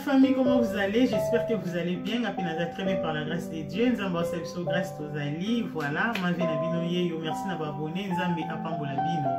Famille, comment vous allez? J'espère que vous allez bien. Ngapi naza très bien par la grâce de Dieu. Nzambe asala biso grâce tozali. Voilà, ma vie na bino yeyo. Merci na ba abonné. Nzambe apambola bino.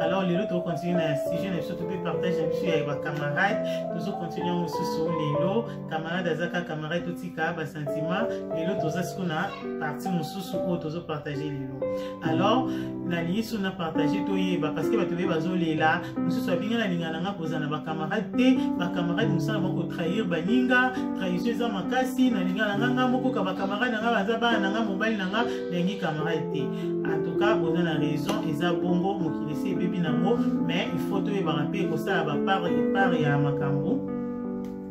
Alors lelo to continuer na sujet na biso to pe partage na biso ya ba camarades. Tozo continuer mosusu lelo. Camarade azaka camarade totika ba sentiment. Lelo toza siko na partie mosusu oyo tozo partager lelo. Alors nalingi so na partage toyeba parce que bato beye bazolela mosusu abinga nalinga na nga kozala na bacamarade te, bacamarade mosala moko kotrahir baninga, trahison eza makasi, nalinga na nga nga moko ka bacamarade na nga baza bana na nga, mobali na nga, nalingi camarade te. En tout cas boza na raison, eza bongo, mokili esi ebebi nango, mais il faut toyebaka mpe kosala bapart epart ya makambo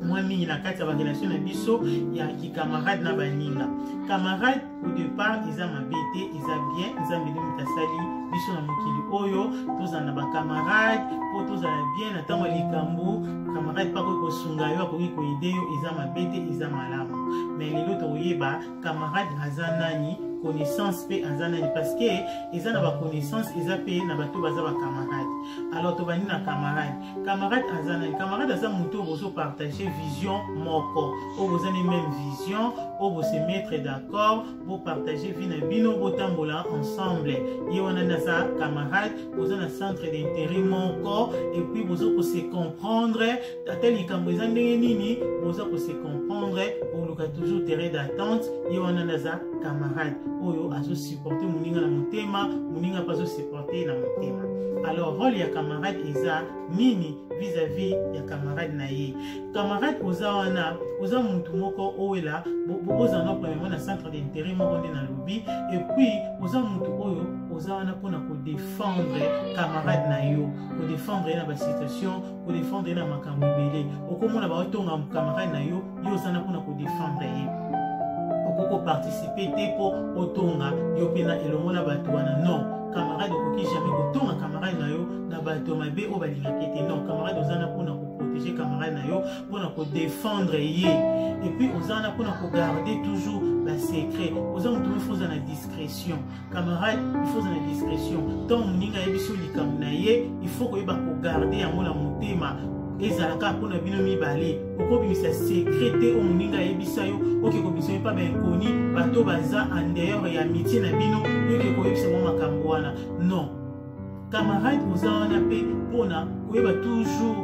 mwa mingi na kati ya barelation na biso ya kikamarade na baninga. Camarade au départ eza mabe te, eza bien. Nzambe nde moto asali biso na mokili oyo tozala na bacamarade mpo tozala bien na ntango ya likambo. Camarade mpe akoki kosunga yo, akoki koaider yo, eza mabe te, eza malamu. Mais lelo tokoyeba camarade aza nani, connaissance mpe aza nani, parce que eza na baconnaissance, eza mpe na bato baza bacamarade. Alors tobandi na camarade. Camarade aza nani? Camarade aza moto oyo bozopartage vision moko, oyo boza na même vision, oyo bose mettre d'accord, bopartage vie na bino, botambola ensemble. Ye wana nde aza camarade. Boza na centre d'intérêt moko et puis boza kose comprendre. Ata likambo eza ndenge nini, boza kose comprendre, boluka toujours terrain d'attente. Ye wana nde aza camarade oyo azosupporte moninga na motema, moninga mpe azosupporte na motema. Alors rôle ya camarade eza nini vis-à-vis ya camarade na ye? Camarade oza wana, oza mutu moko owela bozala na premièrement na centre d'intérêt moko nde nalobi, et puis oza mutu oyo oza wana mpona kodefendre camarade na yo, kodefendre ye na basituation, kodefendre ye na makambo ebele. Okomona baotonga camarade na yo, yo oza na mpona kodefendre ye. Okoki koparticipe te mpo otonga yo mpe na elongo na bato wana, non. Camarade okoki jamais kotonga camarade na yo na bato ya mabe oyo balingaka te, non. Camarade oza na mpona koprotege camarade na yo, mpona kodefendre ye, et puis oza wana mpona kogarde toujours basecret. Oza moto il faut oza na discrétion. Camarade il faut oza na discrétion. Ntango moninga ayebi so likambo na ye, il faut koyeba kogarde yango na motema, ezalaka mpona bino mibale. Okobimisa secret te oyo moninga ayebisa yo, oke kobimisa yo mpa bainconnus, bato baza en dehors ya amitié na bino, yoke koyebisa mwa makambo wana, non. Camarade oza wana mpe mpona koyeba toujours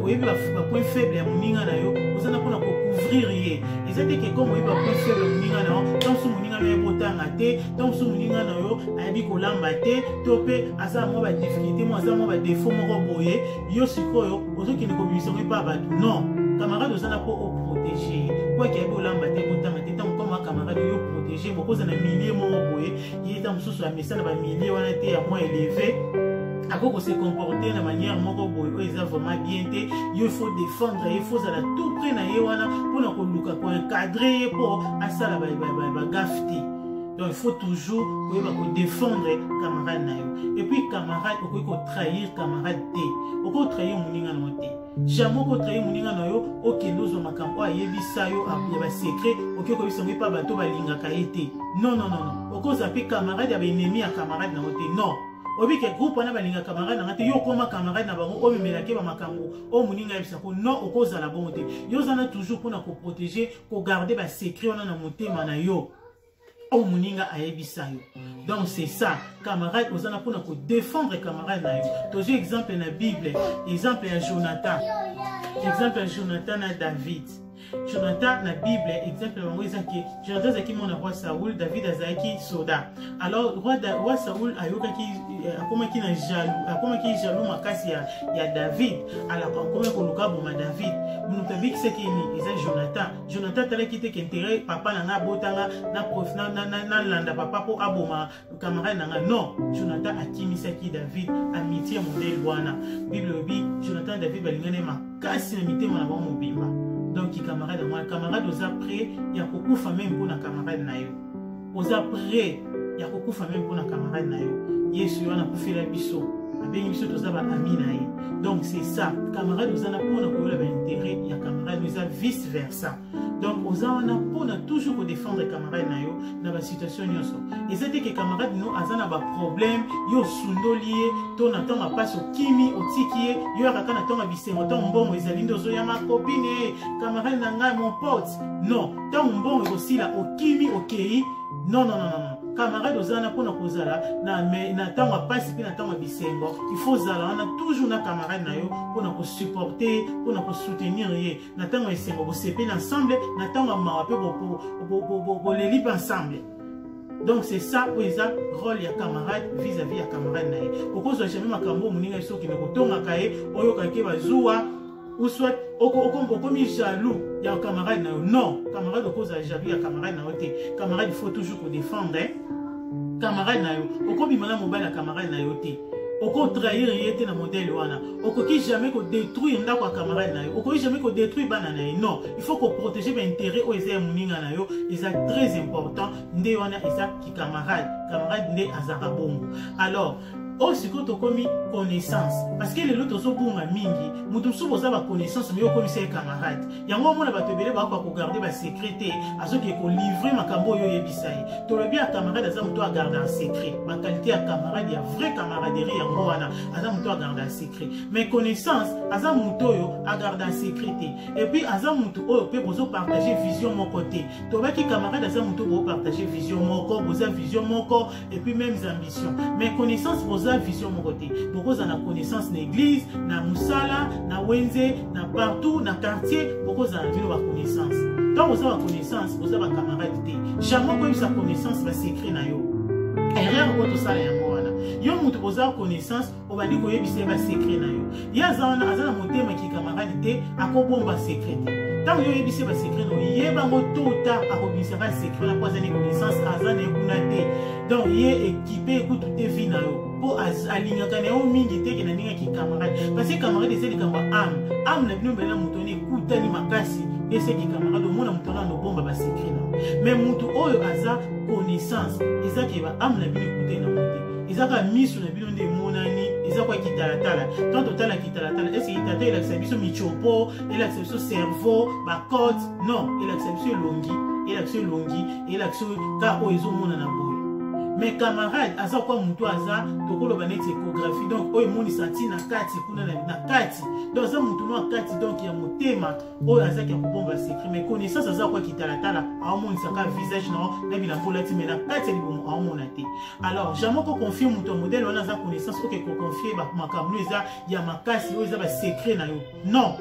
oyebi bapoint faible ya moninga na yo, oza na mpona kocouvrir ye. Eza te ke comme oyebi bapoint faible ya moninga na yo, ntango mosusu moninga na yo ayebi kotanga te, ntango mosusu moninga na yo ayebi kolamba te, to mpe aza mwa badifficulté mwa, aza mwa badéfaut moko boye, yo sikoyo ozokende kobimisa yango epa bato, non. Camarade oza na mpo oprotege ye, kwaki ayebi olamba te, kotanga te. Ntango koma camarade yo protege, bokoza na milieu moko boye, ye ntango mosusu amesa na bamilie wana te ya mwa élevé, akoki kose comporter na manière moko boye oyo eza vraiment bien te. Yo il faut défendre ye, il faut ozala tout près na ye wana mpona koluka koencadre ye mpo asala bagaffe te. Donc il faut toujours koyeba kodefendre camarade na yo. Et puis camarade okoki kotrahir camarade te, okoki kotrahir moninga na yo te, jamais okotrahir moninga na yo. Okende ozwa makambo oyo ayebisa yo ya basecret, okoki koyebisa yango epa bato balingaka ye te, non, non, non, non. Okozwa mpe camarade ya baennemi ya camarade na yo te, non. Oyebi ke groupe wana balingaka camarade na nga te, yo okoma camarade na bango, omemelake bamakambo oyo moninga ayebisako, non. Okozala bongo te. Yo oza na toujours mpona koprotege, kogarde basecret wana na motema na yo oyo moninga ayebisa yo. Donc c'est ça camarade, oza na mpona kodefendre camarade na yo. Tozwi exemple na Bible, exemple ya Jonathan, exemple ya Jonathan na David. Jonathan na Bible, exemple na bango eza ke Jonathan azalaki mwana roi Saul, David azalaki soda. Alors roi Saul ayokaki, akomaki na jaloux, akomaki jaloux makasi ya David. Alors akomaki koluka boma David. Moto abikisaki nini? Eza Jonathan. Jonathan atalaki te ke intérêt papa na nga abotanga nalanda papa mpo aboma camarade na nga, non. Jonathan akimisaki David. Amitié ya modèle wana, Bible elobi Jonathan David balingani makasi na mitema na bango mobimba. Donc camarade yango, camarade oza prêt ya kokufa meme mpona camarade na yo, oza prêt ya kokufa meme mpona camarade na yo. Yesu wana akufela biso. Abengi biso toza ba ami na ye. Donc c'est ça, camarade oza na mpona koyola baintérêt ya camarade, eza vice versa. Donc oza wana mpona toujours kodefendre camarade na yo na basituation nyonso. Eza te ke camarade no aza na baproblème, yo osundoli ye, to na ntango ya mpasi okimi otiki ye, yo yaka kaka na ntango ya bisengo, ntango mbongo ezali nde ozoya ma copine, ye camarade na ngai, mon pote. Non, ntango mbongo ekosila okimi okei. Non, non, non, non. Camarade oza wana mpona kozala na ntango ya mpasi mpe na ntango ya bisengo. Il faut ozala wana toujours na camarade na yo mpona kosupporte ye, mpona kosoutenir ye na ntango ya esengo, bosepeli ensemble, na ntango ya mawa mpe boleli mpe ensemble. Donc c'est ça oyo eza rôle ya camarade vis-à-vis ya camarade na ye. Okozwa jamais makambo moninga ye soki okende kotongaka ye, oyokaki bazuwa, ou soit okomi jaloux ya camarade na yo. Non, camarade okozala jaloux ya camarade na yo te. Camarade, il faut toujours kodefendre camarade na yo. Okobima na mobali ya camarade na yo te, okotrahir ye te na modèle wana. Okoki jamais kodétruire ndako ya camarade na yo, okoki jamais kodétruire bana na ye. Non, il faut koprotéger baintérêt oyo eza ya moninga na yo, eza très important. Nde wana eza kicamarade. Camarade nde azalaka bongo. Alors oyo sikoyo tokomi connaissance, parce que lelo tozobunga mingi. Moto mosusu boza baconnaissance, mais okomisa ye camarade. Yango omona bato ebele bakoka kogarde basecret te, azoke kolivre makambo oyo oyebisa ye. Tolobi ya camarade aza moto agarde en secret. Baqualité ya camarade, ya vrai camaraderie, yango wana aza moto agarde en secret. Mais connaissance aza moto oyo agarde en secret te, et puis aza moto oyo mpe bozopartage vision moko te. Tobaki camarade aza moto bopartage vision moko, boza vision moko et puis mêmes ambitions. Mais connaissance, boza vision moko te. Bokozala na connaissance na église, na mosala, na wenze, na partout, na quartier, bokozala bino baconnaissance. Ntango boza baconnaissance, boza bacamarade te. Jamais okoyebisa connaissance basecret na yo. Erreur oyo tosala yango wana, yo moto boza connaissance, obandi koyebisa ye basecret na yo. Ye aza wana, aza na motema kikamarade te, akobomba secret te. Ntango yo oyebisi ye basecret na yo, yebango tôt ou tard akobimisaka secret wana, mpo aza na connaissance, aza na ye kuna te. Donc ye équipe ekutu te vie na yo, mpo alingaka na yo mingi te ke na ndenge ya kikamarade, parce que camarade eza likambo ya âme. Âme na bino mbele na moto wana ekutani makasi, nde seki camarade. Omona moto wana anobomba basecret na yo. Mais moto oyo aza connaissance, eza ke ba âme na bino ekutani na moto te, eza kaka miso na bino nde emonani, eza kwa kitalatala. Tant totala kitalatala, est-ce kitalatala elakisa biso michopo, elakisa biso cerveau, bacote? Non, elakisa biso elongi, elakisa elongi, elakisa ka oyo ezomonana boye. Mais camarade aza kwa motu aza tokoloba neti échographie, donc oyo emonisa ntina kati kuna na kati. Donc aza motu no kati, donc ya motema oyo azaki ya kobomba secret. Mais connaissance aza kwa kitalatala, aomonisaka visage na na bilamba olati, mais na kati ya libumu aomona te. Alors jamais koconfie moto ya modèle wana aza connaissance, oke koconfie makambo eza ya makasi, oyo eza basecret na yo. Non,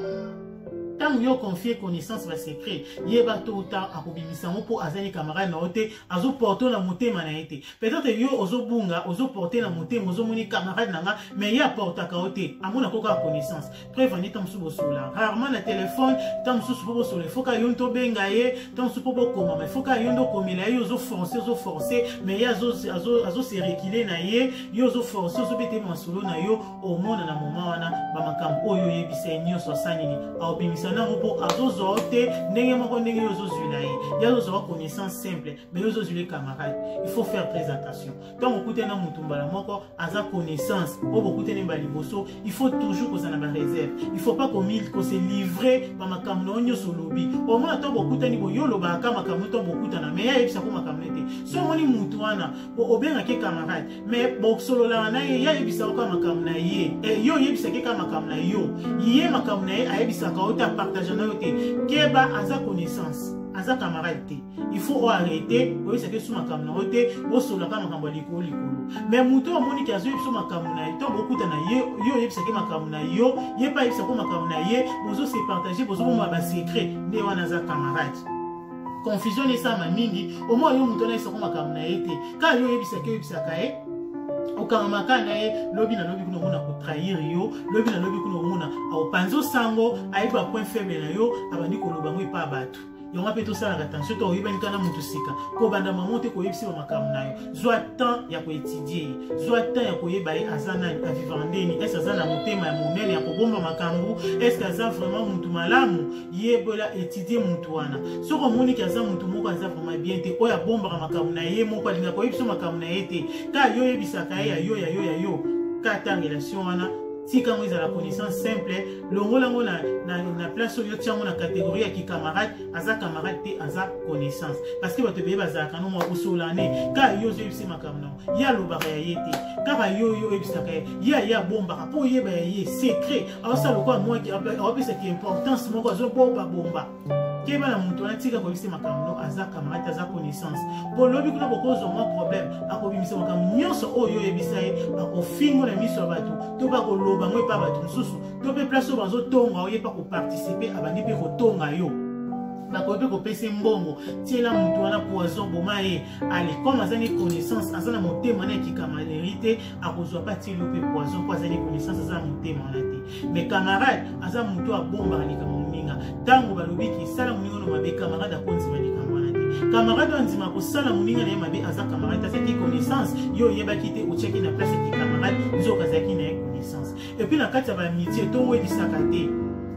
ntango yo confie connaissance basecret, yeba tôt ou tard akobimisa yango, mpo azali camarade na yo te, azoporte na motema na ye te. Peut-être yo ozobunga, ozoporte na motema, ozomoni camarade na nga, mais ye aportaka yo te, amonaka kaka connaissance. Preuve ani, ntango mosusu bosola rarement na telefone, ntango mosusu mpo bosola efoka yo nde obenga ye, ntango mosusu mpo bokomama efoka yo nde okomela ye. Ozoforce, ozoforce, mais ye azose reculer na ye. Yo ozoforce, ozobete masolo na yo. Omona na moma wana bamakambo oyo oyebisa ye nyonso, asa nini, aobimisa nango, mpo azozwa yo te ndenge moko ndenge yo ozozwila ye. Ye azozwa connaissance simple, mais yo ozozwila ye camarade. Il faut faire très attention ntango okutani na motu mbala moko aza connaissance oyo bokutani mbala liboso. Il faut toujours kozala na baréserve. Il faut pas kose livrer bamakambo na yo nyonso. Olobi, omona ntango bokutani boye, yo olobaka makambo ntango bokutana, mais ye ayebisako makambo te. So omoni motu wana obengaki camarade, mais bosololaka na ye, ye ayebisaka kaka makambo na ye, yo oyebisaki kaka makambo na yo, ye makambo na ye ayebisaka yo te, apartage na yo te, keba, aza connaissance, aza camarade te. Il faut oarrete oyebisaki so makambo na yo te, bosololaka makambo ya likolo likolo. Mais moto oyo amoniki azoyebi so makambo na ye, to bokutana ye, yo oyebisaki makambo na yo, ye mpe ayebisako makambo na ye, bozose partage, bozobomba basecret, nde wana aza camarade. Confusion esalama mingi. Omoi yo moto wana ayebisako makambo na ye te, kaka yo oyebisaki, oyebisaka ye, okangamaka na ye. Lobi na lobi kuna omona kotrahir yo, lobi na lobi kuna omona akopanza osango, ayebi bapoint faible na yo, abandi koloba ngo epa bato. Yango mpe tosalaka attention to oyebani kaka na motu sika, kobanda mamo te koyebisi bamakambo na yo. Zwa temps ya koétudie ye, zwa temps ya koyeba ye aza nani, avivre ndeni, est-ce aza na motema ya monene ya kobomba makambo, est-ce aza vraiment mutu malamu. Yebola, étudie mutu wana. Soki omoniki aza mutu moko aza vraiment bien te, oyo abombaka makambo na ye moko, alingaka koyebisa makambo na ye te, kaka yo oyebisaka ye ya yo, ya yo, ya yo. Kata relation wana, tika yango ezala connaissance simple. Longola yango na place oyo otia yango na catégorie ya kicamarade. Aza camarade te, aza connaissance, parce que bato ebele bazalaka no mwa kosola ne kaka yo ozoyebisa makambo nango, ye alobaka ya ye te, kaka yo yo oyebisaka ye, ye aye abombaka mpo oyeba ya ye secret. Aosala lokola mwaki awapesaki importance moko, azobombabomba. Keba na moto wana, tika koyebisa makambo no. Aza camarade, aza connaissance. Mpo lobi kuna bokozwa mwa problème, akobimisa makambo nyonso oyo oyebisa ye, akofingo na miso ya bato, to bakoloba ngo epa bato mosusu, to mpe place oyo bazotonga, oye mpa koparticipe, abandi mpe kotonga yo, bakoki mpe kopesa mbongo. Tiela moto wana poison, boma ye. Ale comme aza ni connaissance, aza na motema na ya kicamaraderie te, akozwa mpe atieli yo mpe poison, mpo aza ni connaissance, aza na motema wana te. Mais camarade aza moto abombaka likambo moninga. Ntango balobi ki sala moninga no mabe, camarade akondima likambo wana te. Camarade oyo andima kosala moninga na ye mabe aza camarade, azalaki connaissance. Yo oyebaki te, otiaki na place ya kicamarade, nzoka azalaki na ye connaissance. Et puis na kati ya baamitié, towelisaka te,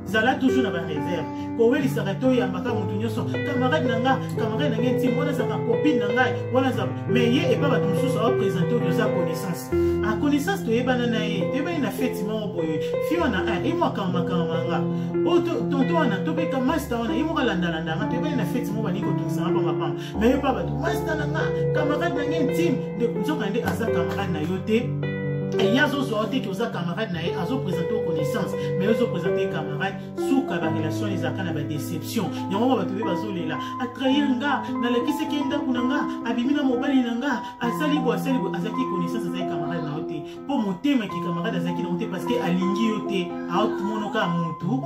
zala toujours na bareserve. Kowelisaka te, oyambaka motu nyonso camarade na nga, camarade na ngai ntimi wana, azalaka copine na ngai wana aza. Mais ye epa bato mosusu aoprésente oyo oza connaissance. A connaissance, toyebana na ye, toyebani na feti moko boye, fi wana ye mo akangamakangama nga, oyo tonto wana, to mpe master wana, ye moko alandalanda nga, toyebani na feti moko, balingi kotungisanga pambapamba. Mais ye pa bato, master na nga, camarade na ngai intime. Nzoka nde aza camarade na yo te. Ye azozwa yo te ke oza camarade na ye, azoprésente yo connaissance, mais ozoprésente camarade. Suka barelation ezalaka na badéception. Yango mwa bato mpe bazolela: atrahir nga, nalakisaki ye ndako na nga, abimi na mobali na nga, asali boye, asali boye. Azalaki connaissance, azalaki camarade na yo te, mpo motema ki camarade azalaki nango te, parce que alingi yo te, aomonoka mutu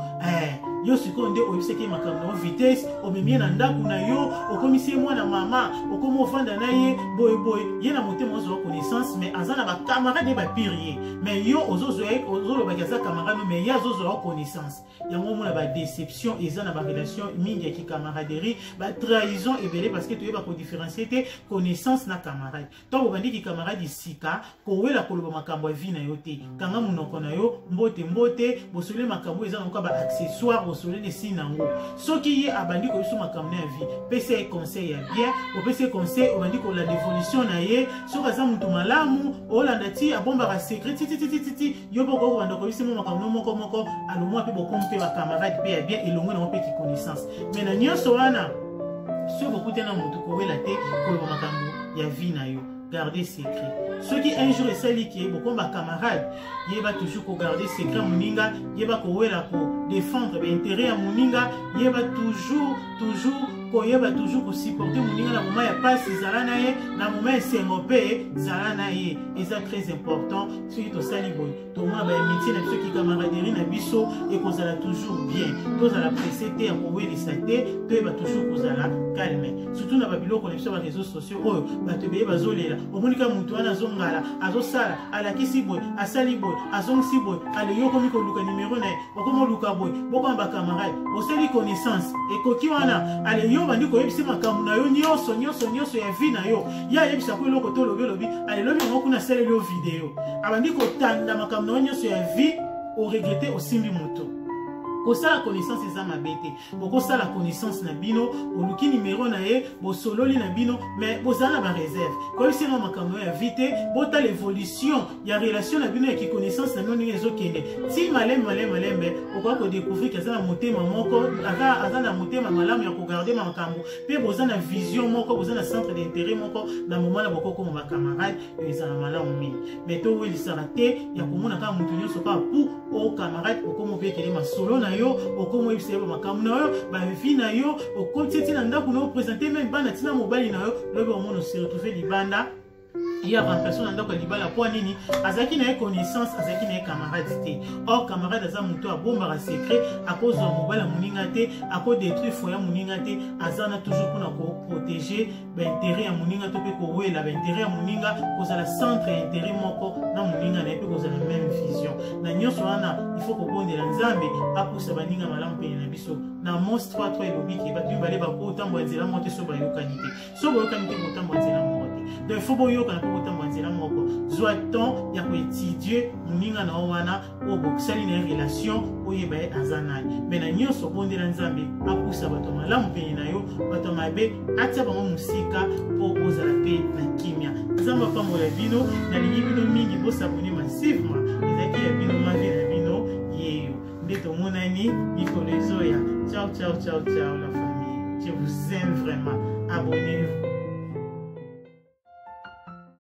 yo. Sikoyo nde oyebisaki ye makambo na yo, vitesse, omemi ye na ndako na yo, okomisi ye mwana mama, okomi ofanda na ye boyeboye. Ye na motema ozwa connaissance, mais aza na bacamarade ye bapire ye. Mais yo ozozwa ye, ozolobaki aza camarade, mais ye azozwa yo connaissance. Yango omona badéception eza na barelation mingi ya kicamaraderie, batrahison ebele, parce que toyeba kodifférencier te connaissance na camarade. Ntango obandiki camarade sika, kowela koloba makambo ya vie na yo te, kanga monoko na yo. Mbote mbote, bosololi makambo eza nango baaccessoire, bosololi esi nango. Soki ye abandi koyebiso makambo na ya vie, pesa ye conseil ya bien. Opesi ye conseil, obandi kolanda évolution na ye. Soki aza motu malamu, olanda ti abombaka secret tititititi, yo mpo okoki kobanda koyebisa mo makambo no moko moko, alomwa mpe bokomi mpe bacamarade mpe ya bien, elongo nango mpe kiconnaissance. Mais na nyonso wana, soki bokutani na motu, kowela te koloba makambo ya vie na yo, garder secret. Soki un jour esali ke bokomi bacamarade, yeba toujours kogarder secret moninga, yeba kowela kodéfendre baintérêt ya moninga, yeba toujours toujours koyeba toujours kosupporter moninga na moment ya pasi, zala na ye, na moment esengo mpe zala na ye. Eza très important. Soki tosali boye, tomona baamitié na biso, kicamaraderie na biso ekozala toujours bien. Tozala pressé te ya kowelisa te, toyeba toujours kozala calme, surtout na babiloko na biso ya baréseaux sociaux oyo bato ebele bazolela. Omoni kaka motu wana azongala, azosala, alakisi boye, asali boye, azongisi boye. Ale yo okomi koluka numero na ye, okomi oluka boye, bokoma bacamarade, bosali connaissance, ekoki wana. Ale yo obandi koyebisa makambo na yo nyonso nyonso nyonso ya vie na yo. Ye ayebisako eloko to olobi olobi, ale lobi yango kuna asaleli yo video, abandi kotanda makambo na yo nyonso ya vie, oregretter osimbi moto. Kosala connaissance eza mabe te. Bokosala connaissance na bino, oluki numero na ye, bosololi na bino, mais bozala na bareserve. Koyebisi na makambo ya vie te. Botala évolution ya relation na bino ya kiconnaissance na bino ndenge ezokende ti malembe malembe malembe, okoka kodécouvrir ke aza na motema moko, aza na motema malamu ya kogarder makambo, mpe boza na vision moko, boza na centre d'intérêt moko. Na moment na bokokoma bacamarade, oyo ezala malamu mingi. Mais towelisaka te ya komona kaka moto nyonso kaka pu o camarade, okoma obetele masolo na yo, okoma oyebisa ye bamakambo na yo, bavie na yo, okotie ntina ndako na yo, présente même bana, ntina mobali na yo. Lobi omona ose retrouve libanda, ye remplace na ndako ya libala. Mpo nini? Azalaki na ye connaissance, azalaki na ye camarade te. Or camarade aza moto abombaka secret, akozwa mobali ya moninga te, akodétruire foyer ya moninga te. Aza na toujours mpona koprotéger baintérêt ya moninga, to mpe kowela baintérêt ya moninga, kozala centre ya intérêt moko na moninga na ye, mpe kozala même vision. Na nyonso wana, il faut kobondela Nzambe apusa baninga malamu pene na biso. Na Amos 3 elobi ke bato mibale bakotambola nzela moko te so bayokani te. So boyokani te, botambola nzela moko te. Donc il faut boyokana mpo botambola nzela moko. Zwa temps ya koétudier moninga na yo wana oyo bosali na ye relation, oyeba ye aza nani. Mais na nyonso, bondela Nzambe apusa bato malamu pene na yo, bato mabe atia bango mosika, mpo ozala mpe na kimia. Nzambe. Nzambe apambola bino, nalingi bino mingi, bosabone massivement. Ezalaki ya bino mavi na bino yeyo nde tomonani mikolo ezoya. Ciao ciao ciao ciao la famille, je vous aime vraiment, abonnez-vous.